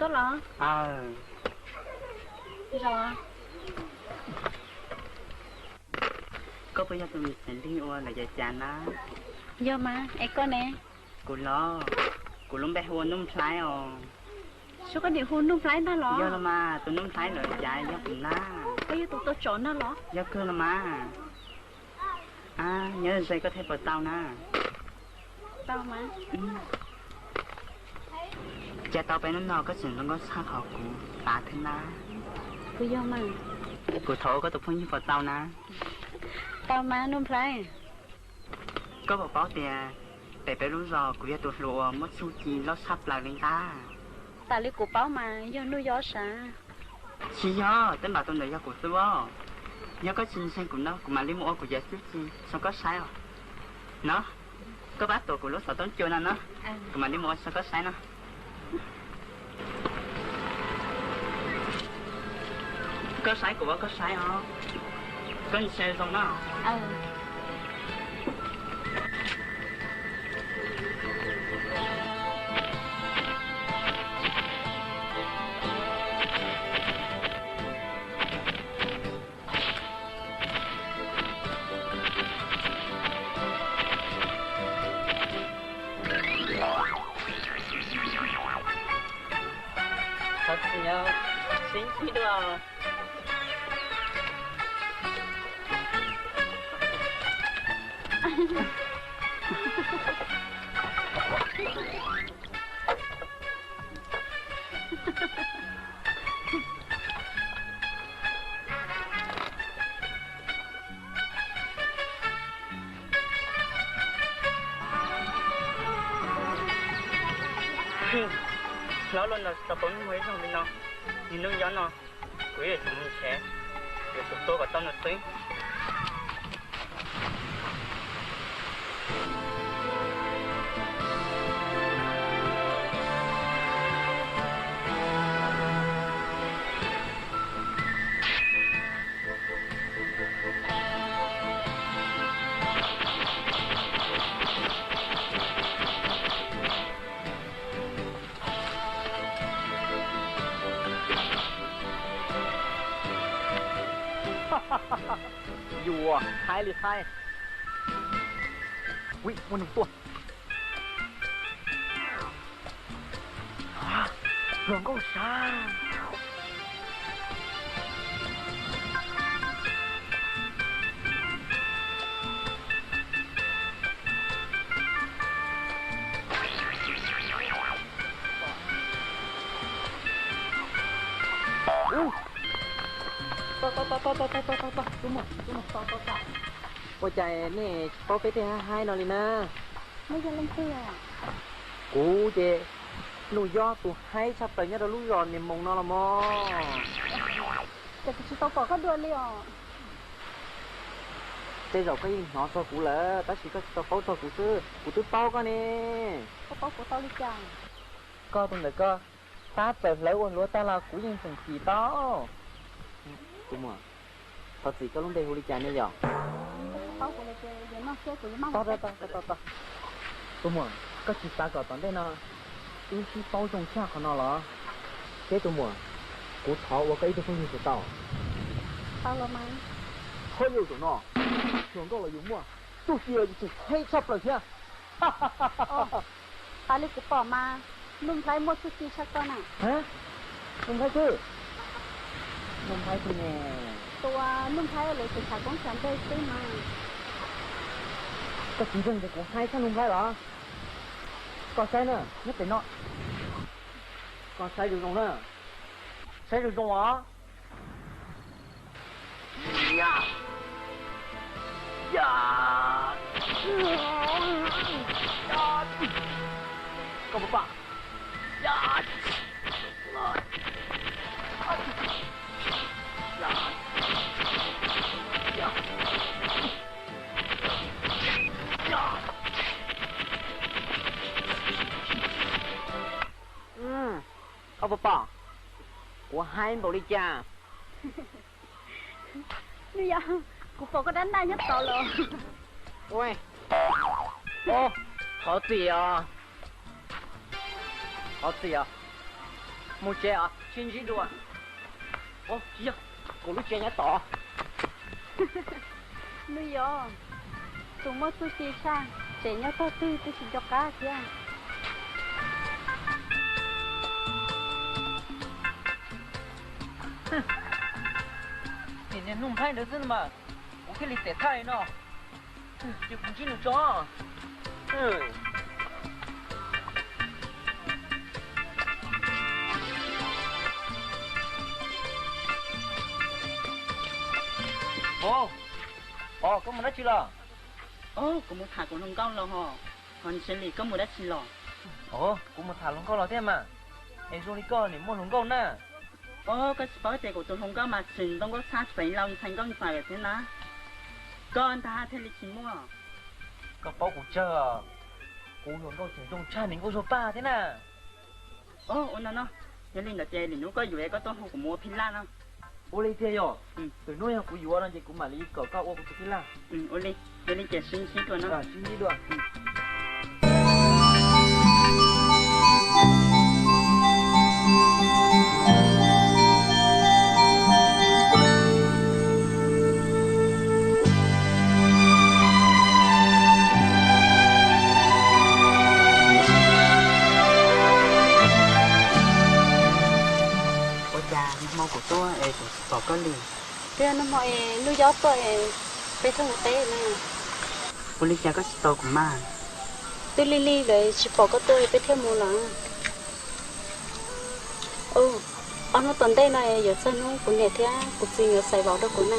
Los? Aw. Koj puas yog tus xeem Lig ua lawv cov cav na? Yog mas, es koj ne? Kuv los, kuv lub npe hu ua Nuj Nplhaib os. Seb koj nim hu Nuj Nplhaib ntag los? Yog los mas, tus Nuj Nplhaib lawv cav yog kuv na. Koj yog tus tau tsom ntag los? Yog kawg los mas. Nyob ze koj thiaj puas tau na. Tau mas. Cas tau peb hnub no koj tseem zoo nkauj tshaj qhov kuv xav thiab na. Kuv yog mas. Kuv thov ua koj tus phooj ywg puas tau na? Tau mas Nuj Nplhaib. Koj puas paub tias pem peb lub zos kuv yog tus hluas uas muaj txuj ci loj tshaj plaws li nqab? Tas li kuv paub mas yog Nuj Yob sav. Tsis yog, tej npam tus ntawd yog kuv xwb os. Yog koj tsis ntseeg kuv no kuv mam li mus ua kuv cov txuj ci rau koj saib os. No, koj pab tuav kuv lub xov tooj cua no no, kuv mam li mus ua rau koj saib no. Koj saib kuv ua koj saib os. Koj ntsia zoo no. Thov txim, sib ntsib dua. Hlob, lub no tau pom muag ib zaug li no, niag Nuj Yob no, kuv yuav tsum mus nrhiav, yuav tsum tua kom tau nws xwb. Yus haib li haib. Ui, muaj neeg tuaj. Hluas nkauj sav. Ua cas nej tsis paub peb tej haib haib no li na? Kuv ces Nuj Yob tus haib tshaj plaws nyob rau lub zos Niam Moos no los mog. Ces kuv tsis tau pom koj dua li os. Tej zaum koj yeej hnov txog kuv lawm tab sis koj tsis tau paub txog kuv xwb, kuv twb paub koj ne. Koj paub kuv tau li cas? Koj tus ntawm koj tab txawm hlawv ua hluav tag los kuv yeej tseem cim tau. Tus muam, thov txim, koj lub npe hu li cas ne yom? Tus muam, koj tsis xav kom tom ntej no wb sib paub zoo tshaj qhov no los? Seb tus muam, kuv thov ua koj ib tug phooj ywg puas tau? Ho yog zaum no, hluas nkauj los yus muaj, txuj ci los yus tseem haib tshaj plaws thiab. Tas li kuv pom mas Nuj Nplhaib muaj txuj ci tshaj koj na. Nuj Nplhaib twg? Nuj Nplhaib twg ne? Tus uas Nuj Nplhaib lawv tus tshav koob tshav nplej xwb mas. Koj tsis ntseeg tias kuv haib tshaj Nuj Nplhaib los? Koj saib na, nyob pem no. Koj saib zoo zoo na. Saib zoo zoo os. Koj puas pom? Koj puas pom? Kuv haib npaum li cas? Nws yog, kuv pom koj dab ntaj nyob tod los. Thov txim os. Thov txim os. Mus tsev os, sib ntsib dua. Ov, tsis yog, kuv lub tsev nyob tod. Nub yov, tus muaj txuj ci tshaj, tsev nyob tog twg twb tsis nco qab thiab. Nim niag Nuj Nplhaib ntawd xwb mas kuv thiaj li tem thaj li no. Ces kuv ntsib nws tso. Ov, koj mus dab tsi los? Kuv mus tham kuv hluas nkauj los hos. Hos Ntxhiav Lis, koj mus dab tsi los? Ov, kuv mus tham hluas nkauj los thiab mas. Es zoo li koj nim muaj hluas nkauj na? Ov, koj tsis paub tias kuv tus hluas nkauj mas txwm ntoo nkauj txhab tsis pom ib lo ntxhais nkauj ntxhais thiab na. Koj ntag thiaj li tsis muaj. Koj paub kuv tsawg, kuv hluas nkauj tseem zoo tshaj niam nkauj Zuag Paj thiab na. Ov, ua no no, yog li ntawd ces lwm hnub koj yuav koj tuaj hu kuv mus ua phij laj no. Ua li tiag yog? Lwm hnub yog kuv yuav no ces kuv mam li kom koj ua kuv tus phij laj. Ua li, yog li ces sib ntsib dua no. Sib ntsib dua. Ua cas nag hmo kuv tuaj es kuv tsis pom koj li? Twb yog nag hmo es Nuj Yob tuaj es peb thiaj mus teb na. Ua li cas koj tsis tos kuv mas? Twb lig lig lawm tsis pom koj tuaj peb thiaj mus lawm. Ob hnub tom ntej no yuav txog hnub kuv niam thiab kuv txiv yuav xaiv vauv rau kuv na.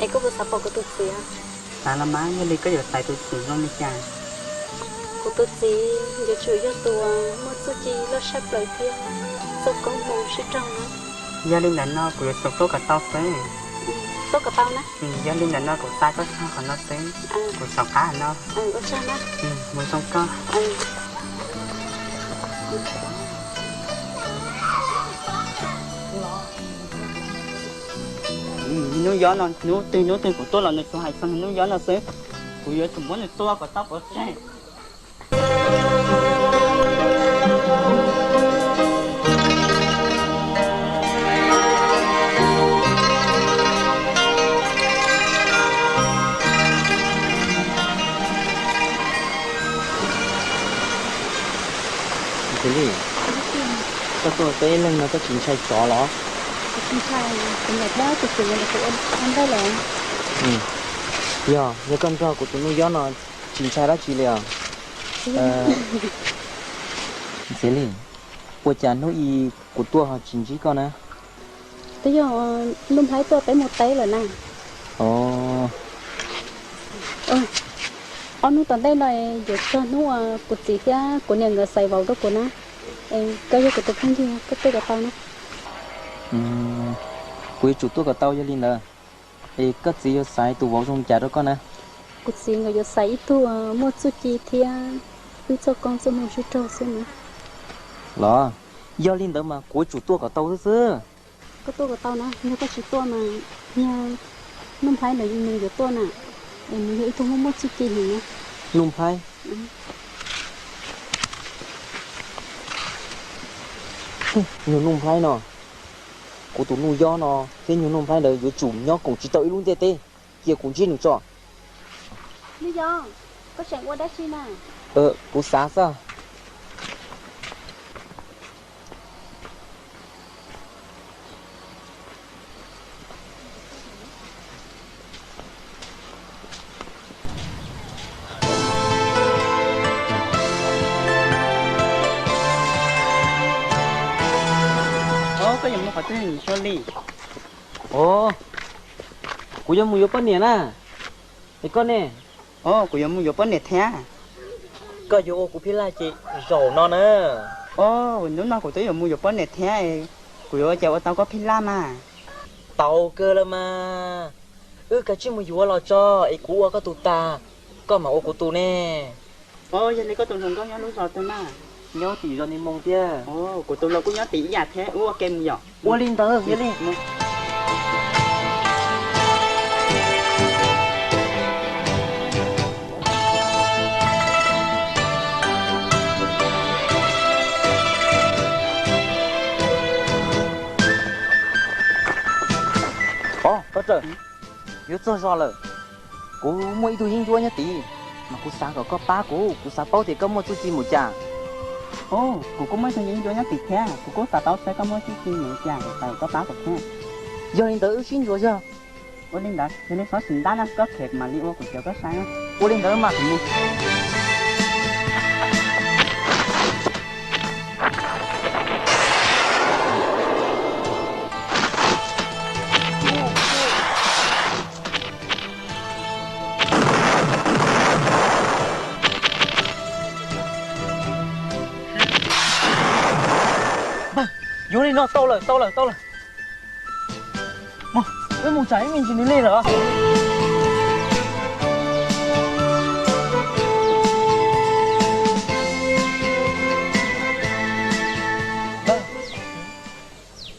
Es koj puas xav pom kuv tus txiv? Xav los mas, yog li koj yuav xaiv tus txiv zoo li cas? Kuv tus txiv yuav tsum yog tus muaj txuj ci loj tshaj plaws thiab txoj koob hmoov sib raug na. Yog li ntawd no kuv yuav tsum tuaj kom tau xwb. Tuaj kom tau na. Yog li ntawd no kuv xa koj txog qhov no xwb, kuv xauv qab no. Ua tsaug na. Mus zoo koj. Hnub yob no hnub twg hnub twg kuv tuaj los nws tsuas hais txog hnub yob no xwb. Kuv yuav tsum muab nws tua kom tau pov tseg. Ntxhiav Lis, koj tuaj peb ib leeg no koj tsis ntshai tsov los? Kuv tsis ntshai, kuv niam thiab kuv txiv nkawd kuv ua ntej lawm. Yog, yog koj nrog kuv tus Nuj Yob no tsis ntshai dab tsi li os. Ntxhiav Lis, ua cas hnub i kuv tuaj ho tsis ntsib koj na? Twb yog Nuj Nplhaib tuaj peb mus teb lawm na. Ob hnub tom ntej no yuav txog hnub kuv txiv thiab kuv niam nkawd xaiv vauv rau kuv na. Es koj yog kuv tus phooj ywg, koj tuaj kom tau na. Kuv yuav tsum tuaj kom tau yog li ntawd. Es koj txiv yuav xaiv tus vauv zoo li cas rau koj na? Kuv txiv nkawd yuav xaiv ib tug muaj txuj ci thiab wb txoj koob txoj hmoo sib raug xwb na. Los, yog li ntawd mas kuv yuav tsum tuaj kom tau xwb xwb. Koj tuaj kom tau na, yog koj tsis tuaj mas yog Nuj Nplhaib ntawd nws yuav tuaj na, es nws yog ib tug muaj muaj txuj ci heev na. Nuj Nplhaib? Nyuag Nuj Nplhaib no, kuv tus Nuj Yob no thiab nyuag Nuj Nplhaib ntawd yuav tsum nyob koom tsis tau ib lub ntiaj teb. Cia kuv ntsib nws tso. Nuj Yob, koj tseem ua dab tsi na? Kuv xav xwb. Koj yuav mus qhov twg Suab Lis? Ov, kuv yuav mus yuav poj niam na. Es koj ne? Ov, kuv yuav mus yuav poj niam thiab. Koj yuav ua kuv phij laj ces zaum no na. Ov, hnub no kuv twb yuav mus yuav poj niam thiab, kuv yuav ua cas ua tau koj phij laj mas? Tau kawg lawm mas. Wb kav tsij mus yuav los tso, es kuv ua koj tus tas, koj mam ua kuv tus ne. Ov, yog li koj tus hluas nkauj nyob lub zos twg na? Nyob tim zos Nis Moos tiag. Kuv tus hluas kuj nyob tim ib yam thiab, wb ua ke mus yom. Ua li ntawd, yog li. Yuav txog zos lawm, kuv muaj ib tug yeeb ncuab nyob tid, mas kuv xav kom koj pab kuv, kuv xav paub tias koj muaj txuj ci npaum cas. Kuv kuj muaj ib tug yeeb ncuab nyob tid thiab, kuv kuj xav paub saib koj muaj txuj ci npaum cas, kuv xav kom koj pab kuv thiab. Yog li ntawd wb sib ntsuas yog. Ua li ntawd, yog nej txhob tsis ntab na, koj khev kuv mam li ua kuv cov koj saib. Ua li ntawd mas kuv mus. Yuav li no tau lawm, tau lawm, tau lawm. Wb mus tsam ib me ntsis nws li lawm.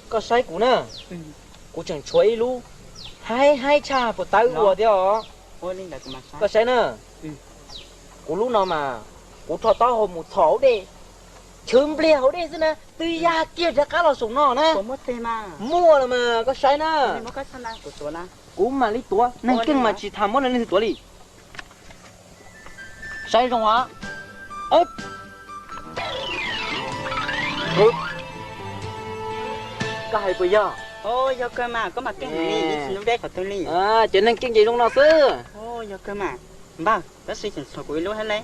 Koj saib kuv na, kuv tseem tshuav ib lub haib haib tshaj puas tawv ua thiab os. Koj saib na, kuv lub no mas kuv rho taub hau mus txhom hauv dej, chwv npliag hauv dej xwb na, twb yaj kiag rov qab los saum no na. Muaj los mas koj saib na. Kuv mam li tuav, neeg keej mas tsis tham muab leej twg tuav li. Saib zoo os. Koj hais puas yog? Yog kawg mas, koj mas keej heev li, ib tsis nyob deb qhov twg li. Cov neeg keej ces zoo no xwb. Yog kawg mas. Npawg, tab sis tseem tshuav kuv ib lub thiab ne.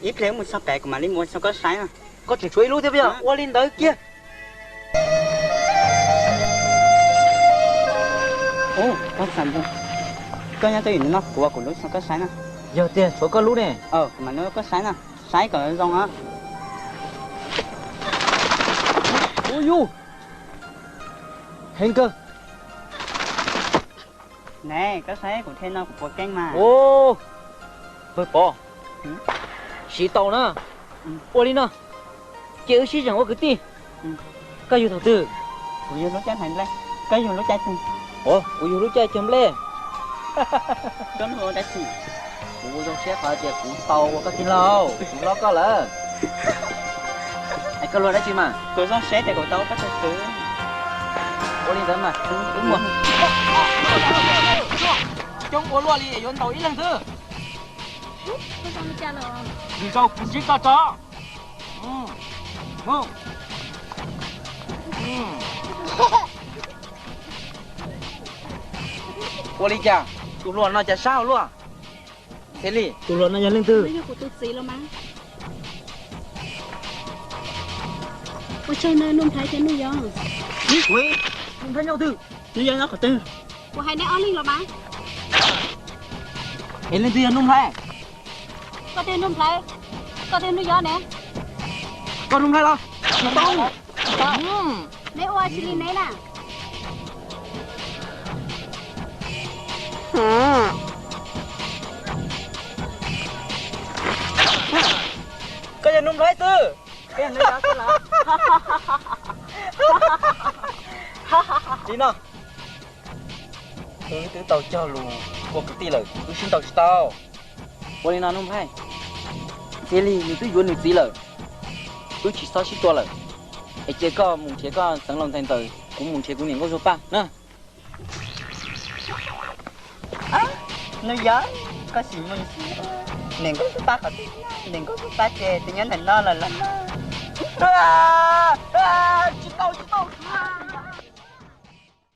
Ib pliag wb mus txog pem kuv mam li mus ua rau koj saib na. Koj tseem tshuav ib lub thiab puas yog? Ua li ntawd kiag. Koj nyob twj ywm no, kuv ua kuv lub rau koj saib na. Yog tiag tshuav koj lub ne. Kuv mam li ua koj saib na, saib kom zoo na. Ua yus, heev kawg. Ne, koj saib kuv thiaj no kuv puas keej mas. Pawg Pov, siv tau na. Ua li no, cia wb sib zeem ua kwv tij. Koj yug thaum twg? Kuv yug lub caij hais nplej. Koj yug lub caij twg? Kuv yug lub caij cog nplej. Koj ua dab tsi? Kuv ua zoo siab qhov tias kuv tau ua koj tij laug, kuv hlob koj lawm. Es koj luag dab tsi mas? Kuv zoo siab tias kuv tau ua koj tus kwv. Ua li ntawd mas, wb mus. Coob ua luaj li yuav ntaus ib leeg xwb. Lwm zaus kuv ntsib koj tso. Ua li cas tus hluas no cas sab hauv luaj? Thiaj li tus hluas no yog leej twg? Yog kuv tus txiv los mas. Ua tsaug nawb Nuj Nplhaib thiab Nuj Yob. Nuj Nplhaib nyob twg? Nuj Yob nyob qhov twg? Kuv hais neb ob leeg los mas. Es leej twg yog Nuj Nplhaib? Koj twg Nuj Nplhaib? Koj twg Nuj Yob ne? Koj Nuj Nplhaib los? Neb ua tsis li neb na. Koj yog Nuj Nplhaib twg? Li no, wb twb tau cog lus ua kwv tij lawm, wb sib ntaus tsis tau. Ua li no Nuj Nplhaib, Ntxhiab Lig nws twb yuav nws txiv lawm, wb tsis txhob sib tua lawm. Es cia koj mus nrhiav koj xeev laus ntxhais ntxawm, kuv mus nrhiav kuv niam Nkauj Zuag Paj na. Nuj Yob, koj sim mus, niam Nkauj Zuag Paj qhov twg? Niam Nkauj Zuag Paj ces twb nyob ntawm no lawm los mas. Tsis tau, tsis tau.